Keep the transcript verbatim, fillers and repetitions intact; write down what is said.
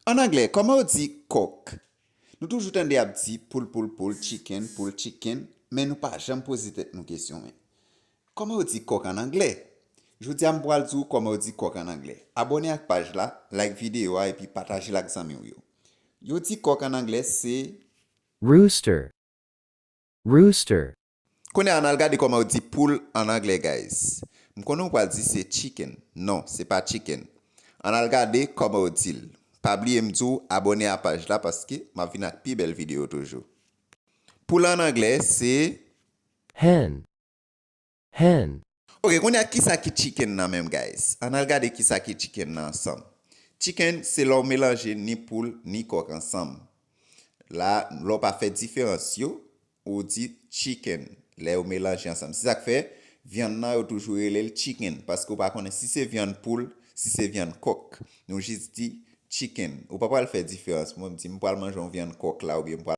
An anglè, kòman yo di kòk? Nou toujou tande ap di poul, poul, poul, chicken, poul, chicken, men nou pa janm poze tèt nou kesyon men. Kòman yo di kòk an anglè? Jodi a m pral di w kòman yo di kòk an anglè. Abòne ak paj la, like videyo a epi pataje l ak zanmi w yo. Yo di kòk an anglè se Rooster. Rooster. Kounye a ann al gade kòman yo di poul an anglè, guys. M konnen w pral di se chicken. Non, se pa chicken. Ann al gade kòman yo di l. Pa bliye m di w abòne a paj la paske m ap vin ak pi bèl videyo toujou. Poul an anglè se Hen. Hen. Ok, kounye a kisa ki chicken nan menm, guys? Ann al gade kisa ki chicken nan ansanm. Chicken se lè w melanje ni poul ni kòk ansanm. La, lè w pa fè diferans yo, ou di chicken lè yo melanje ansanm. Se sa k fè vyann nan yo toujou rele l chicken, paske w pa konnen si se vyann poul, si se vyann kòk. Nou jis di chicken. Ou pa pral fè diferans. Mwen m di m pral manje yon vyann kòk la oubyen m pral